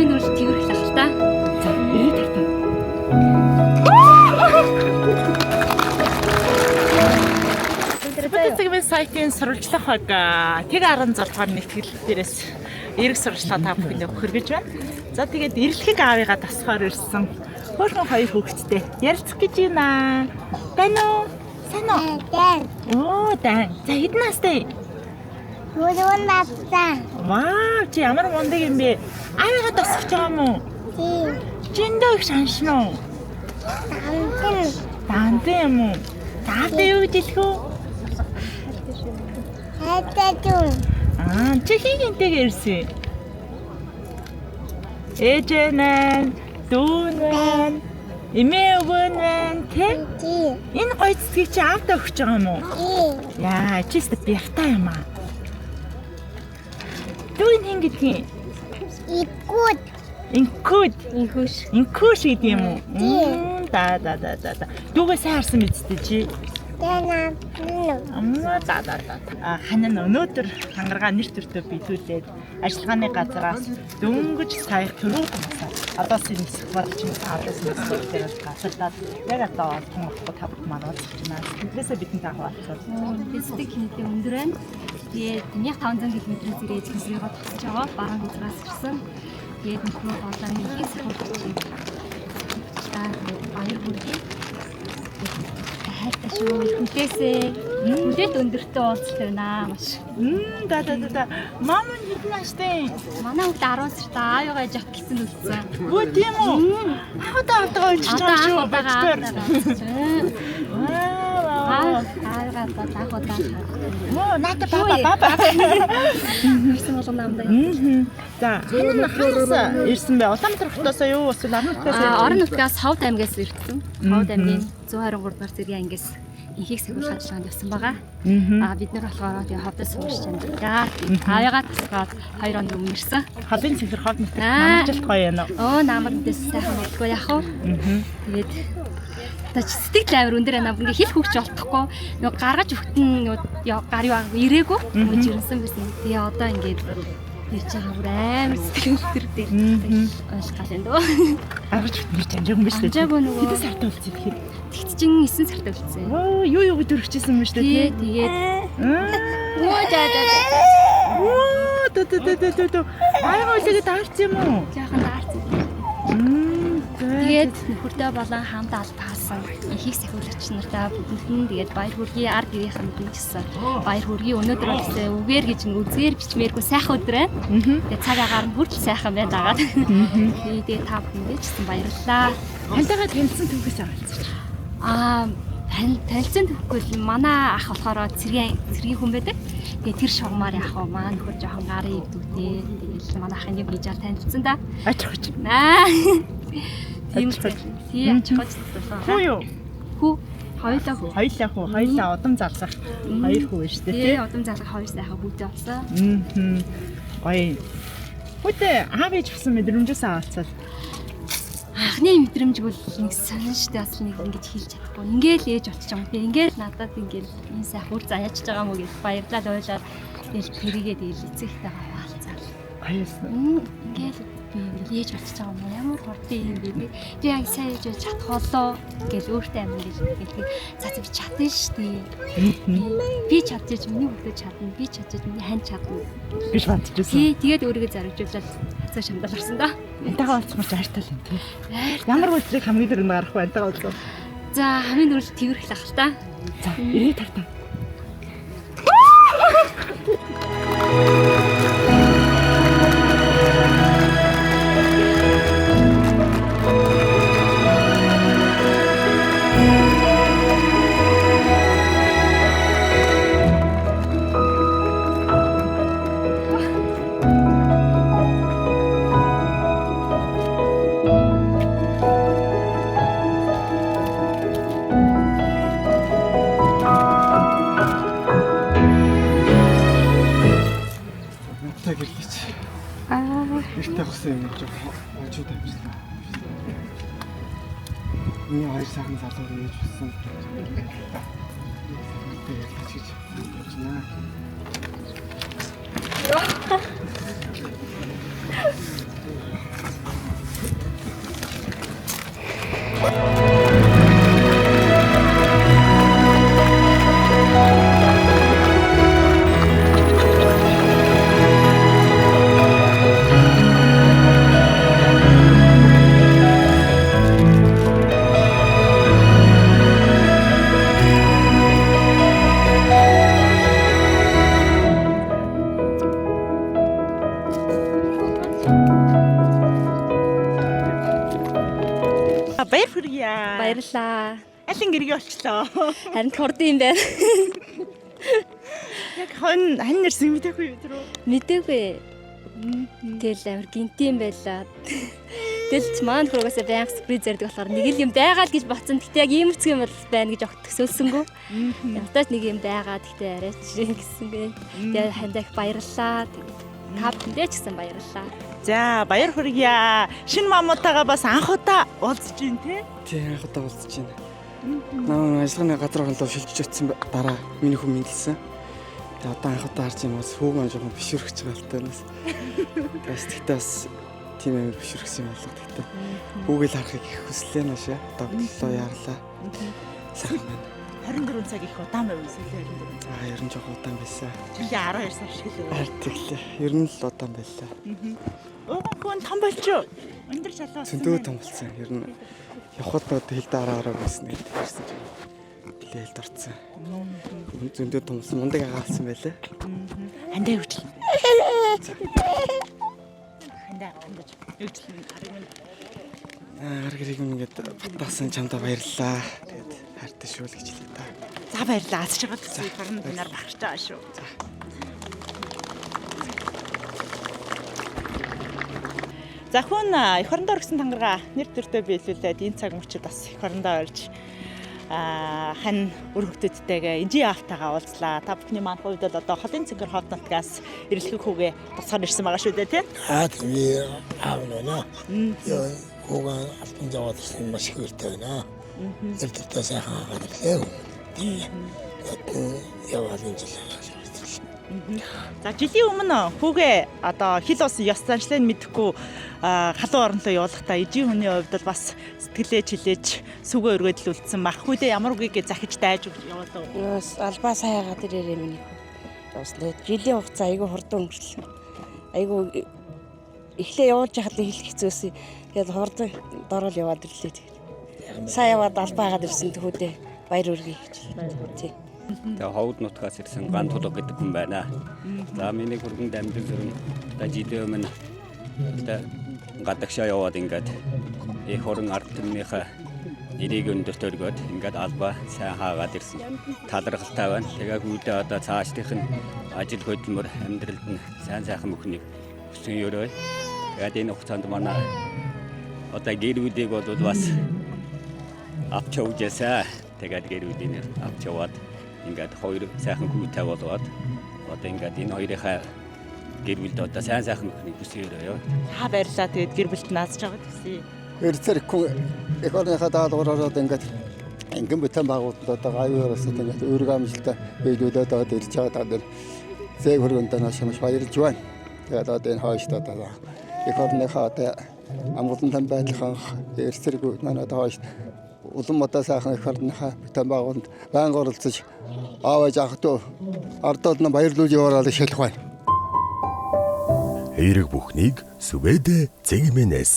Хамгийн түрүүнд тэрхэл ах л та. За, эргээ тартаа. Бүтэн сайтын сурвалжлах баг тэг 16 дугаар нэгтгэл дээрээс эрг сурвалжлага та бүхэндээ хүргэж байна. За тэгээд эрэлхэг аавыгаа тасхаар ирсэн хөөрхөн хоёр хүүхэдтэй ярилцах гэж байна. Тань уу? Сайн уу? Дэн. Оо, дан. За хэдэн настай? Дөрвөн настай. Вау, чи ямар мундаг юм бэ? Аавыгаа тасах гэж байгаа юм уу? Тийм. Жиндөө их шаншин уу? Дамтан. Дандан юм уу? За аавдаа юу гэж хэлэх вэ? Хайтажун. Аа, чи хин хинтэйгээ ирсэн? Ээж нь, дүү нь, эмээ өвөө нь, тэ? Тийм. Энэ гоё цэцгийг чи аавдаа өгч байгаа юм уу? Тийм. Яа, чи өстө бяртай юм аа. Дүү нь хин гэдгийг? Игүүд. Инкүд. Инхүүш. Инкүш гэдэг юм уу? Тийм. Мм, Да, да, да, да, да. Дүүгээ сайн харсан биз дээ чи? Дэнэ. Амаа за за за. А хань нь өнөөдөр хангаргаа нэр төртөө биелүүлээд ажиллагааны газараас дөнгөж сая түрүү тасаа. Одоо сэнсэх болж чинь аадас сэнсэх дээр гасалтаад яг одоо олдон болохгүй та бүхэн маань уулзах гэж байна. Сэтгэлээсээ бидэнтэй хаваалцвал. Сэтгэл хинэдээ өндөр байна. Тэгээд 1500 км зэрэг эзлэсрийгөө тосч байгаа. Баруун хязгаас ирсэн. Тэгээд нөхрөө болон их сахилч. За тэгээд баяр хүргэе. Хайртай шүү. Хүлээсээ. Хүлээлт өндөртөө уулзалт байна маш. Мм да да да да. Мам нь хэдэн настай? Манай хүүхд 10 сартай аавыгаа жат гэсэн үлдсэн. Өө тийм үү? Анх удаа авдагаа унжиж Одоо байгаа анх шүү. удаага Бочтоор. аавыгаа Вау. аавыгаа одоо анх удаа Мөө наата баба баба. ирсэн болгоно намдаа. Мм. За хань нь ханаас ирсэн бэ? Улаанбаатар хотоос юу эсвэл орон нутгаас А орон нутгаас Ховд аймгаас ирсэн. Ховд аймгийн 123 дугаар зэргийн ангиас инхийг сахиулах ажиллагаанд явсан байгаа. А бид нар болохоор тэгээ Ховдоос суурч чаддаг. Аавыгаа тасгаад 2 хоног өмнө ирсэн. Холын цэнхэр хов нутагт Аа. намжилт гоё юм уу? Өө намар дэс сайхан болдгоо яах вэ? Тэгээд одоо ч сэтгэл амар өндөр байна. Ингээ хэл хөвч болтохгүй. Нөгөө гаргаж өгтөн нөгөө гар юу ирээгүй. Мөж ирсэн байсан. Тэгээ одоо ингээд ирж байгаа бүр амар сэтгэл өндөр дээр ойлгох гал юм дөө. Гаргаж өгтөн чи амжаагүй юм биш үү? Амжаагүй нөгөө. Хэдэн сартай үлдсэн тэгэхээр? Тэгт чин 9 сартай үлдсэн. Оо юу юу төрчихсэн юм биш үү? Тий, тэгээд Оо Өө за за за. тө тө тө тө тө. Аяга үлээгээ даарч юм уу? Жаахан даарсан. Мм. Тэгээд нөхөртөө болон хамт албаасан ихийг сахиулагч нартаа бүгдэнд нь тэгээд баяр хүргэе ар гэрийнхэнд нь гэсэн баяр хүргэе өнөөдөр болсон үгээр гэж нь үзгээр бичмээргүй сайхан өдөр байна. Тэгээд цаг агаар нь хүртэл сайхан байна дагаад. Тэгээд та бүхэндээ ч гэсэн баярлалаа. Хантайгаа танилцсан түүхээс авалцчих. Аа танилцсан түүхгүй л манай ах болохоор цэргийн цэргийн хүн байдаг. Тэгээд тэр шугамар яах вэ? Манай нөхөр жоохон гарын ивдүүтэй. Тэгэл манай ахын юм хийж аа танилцсан да. Ач хооч. Аа. Тийм Ач хооч. үү. Тий ач хооч болсон. Хүү юу? Хүү. Хоёулаа хүү. Хоёлаа хүү, хоёлаа удам залгах хоёр хүү шүү дээ Тий тий. удам залгах хоёр сайхан хүүтэй болсон. Мм. Гоё. Хүүтэй аав ээж авсан мэдрэмжээс авалцвал. Анхны мэдрэмж бол нэг сонин штэ бас нэг ингэж хэлж чадахгүй. Ингээл ээж болчих юм. Би ингээл надад ингээл энэ сайхан үр заяач байгаа мó гэж баярлал ойлаад тэгэл тэрийгээ тэгэл эцэгтэйгээ хаваалцаал. Гоёсэн. Ингээл би ингээл ээж болчих байгаа юм уу? Ямар хурдан юм бэ би? Би яг сайн ээж байж чадах болоо гэл өөртөө амин гэл тэгэл за за би чадна штэ. Би чадчих миний хүүхдүүд чадна. Би чадчих миний хань чадна. Гэж бодчихсон. Тий, тэгээд өөрийгөө зоригжуулаад хацаа шамдал орсон да. Антайгаа уулзах ч хайртай л юм тий. Ямар үйлчлэг хамгийн түрүүнд гарах вэ? Антайгаа уулзах. За хамгийн түрүүнд тэрхэл ах л та. За, эргээ тартаа. Надтай гэрлээч. Аа. Гэртээ авсан юм жоо хожуу тавьчихлаа. Миний хоёр сайхан залуу ээж болсон. Надтай гэрлээч гэж бодож байна. хүргье. Баярлалаа. Алин гэргий болчлоо. Харин хурдан юм байна. Яг хон хань нэрсэн мэдээгүй юу түрүү? Мэдээгүй. Тэгэл амар гинти юм байлаа. Тэгэл ч маань хөргөөсөө байнга сюрприз ярьдаг болохоор нэг л юм байгаа л гэж бодсон. Гэтэ яг ийм үсэг юм бол байна гэж огт төсөөлсөнгөө. Ямтаач нэг юм байгаа. Гэтэ арайч гэсэнгээ. Тэгээ хандаа их баярлалаа. Та бүхэндээ ч гэсэн баярлалаа. За баяр хүргье. Шинэ мамутайгаа бас анх удаа уулзж байна те. Тий, анх удаа уулзж байна. Наа ажиллагааны газар оролдоо шилжиж очсон дараа миний хүн мэдлсэн. Тэгээ одоо анх удаа харж байна бас хүүг маань жоохон бишүрхэж байгаа л таа бас. Тэгээс тэгтээ бас тийм амар бишүрхсэн юм болго тэгтээ. Хүүгийг л харахыг их хүслээ наашаа. Догтлоо яарлаа. Сайхан байна. 24 цаг их удаан байв сүүлийн 24 цаг. Аа ер нь жоохон удаан байсан. Жилийн 12 сар шиг л. Харин тэглээ. Ер нь л удаан байлаа. Ууган хүн том болчих. Өндөр шалаа. Зөндөө том болсон. Ер нь явхад нод хил дараа хараа байсан гэдэг ирсэн чинь. Нилээ хэлд орцсон. Зөндөө том болсон. Мундаг агаалсан байлаа. Хандаа хөвчлэн. Хандаа хандаж. Хөвчлэн гарыг минь. Гар гэрийг ингээд батаасан чамдаа баярлалаа. Тэгээд хайртай шүү л гэж хэлье та. За баярлалаа. Аз жаргал төсөй барна бинар бахарч байгаа шүү. За. За хүн эх орондоо оргисон тангараа нэр төртөө биелүүлээд энэ цаг мөчид бас эх орондоо орж хань үр хөвгтөдтэйгээ инжи аавтайгаа уулзлаа. Та бүхний маань хувьд бол одоо холын цэнхэр хот нутгаас эрэлхэг хүүгээ тусгаар ирсэн байгаа шүү дээ, тий? Аа би аав нэ. Яа хүүгээ алтан зовоод ирсэн маш их баяртай байна. Тэр төртөө сайхан хагаад ирлээ. Тийм. Яваал энэ жил. За жилийн өмнө хүүгээ одоо хил ус ёс заншлыг мэдэхгүй халуун оронлоо явуулахдаа ижийн хүний хувьд бол бас сэтгэлээ чилээж сүгөө өргөдөл үлдсэн мах хүүдээ ямар үгийг захиж дайж өгч явуулав. Бас албаа сайгаад ирээрээ миний хүү. Бас тэгээд жилийн хугацаа айгүй хурдан өнгөрлөө. Айгүй эхлээ явуулж яхад л хэлэх хэцүүсэн. Тэгээд хурдан дорол яваад ирлээ тэгээд. Сайн яваад албаа хагаад ирсэн төхүүдээ баяр хүргэе гэж. Тий. Тэгээ ховд нутгаас ирсэн ган тулга гэдэг хүн байна. За миний хүргэн дамжин зүрэн одоо жилийн өмнө одоо гадагшаа яваад ингээд эх орон ард түмнийхээ нэрийг өндөрт өргөөд ингээд албаа сайн хаагаад ирсэн. Талархалтай байна. Тэгээ хүүдээ одоо цаашдынх нь ажил хөдөлмөр амьдралд нь сайн сайхан бүхнийг хүсэн өрөөе. Тэгээд энэ хугацаанд манай одоо гэр бүлийг бол бас авч явжээсэ. Тэгээд гэр бүлийг авч яваад ингээд хоёр сайхан хүүтэй болгоод одоо ингээд энэ хоёрынхаа гэр бүлд одоо сайн сайхан бүхнийг хүсэн өрөөе. За баярлалаа. Тэгээд гэр бүлд наазч байгаа төсөй. Эрцэр хүн эх орныхаа даалгавраар одоо ингээд ингэн бүтэн байгуулалт одоо гавь өрөөсөд ингээд үүрэг амжилттай биелүүлээд одоо ирж байгаа даа зээг хөргөндөө маш маш баярлж байна. Тэгээд одоо энэ хойш одоо эх орныхаа одоо амгалан байдлын эрцэрг манай одоо хойш улам одоо сайхан эх орныхаа бүтэн байгуулалт байнга оролцож аав ээж ах дүү ардууд нь баярлуулж яваарай гэж хэлэх байна. Эерэг бүхнийг Сүбэдэ Цэгмэнэс.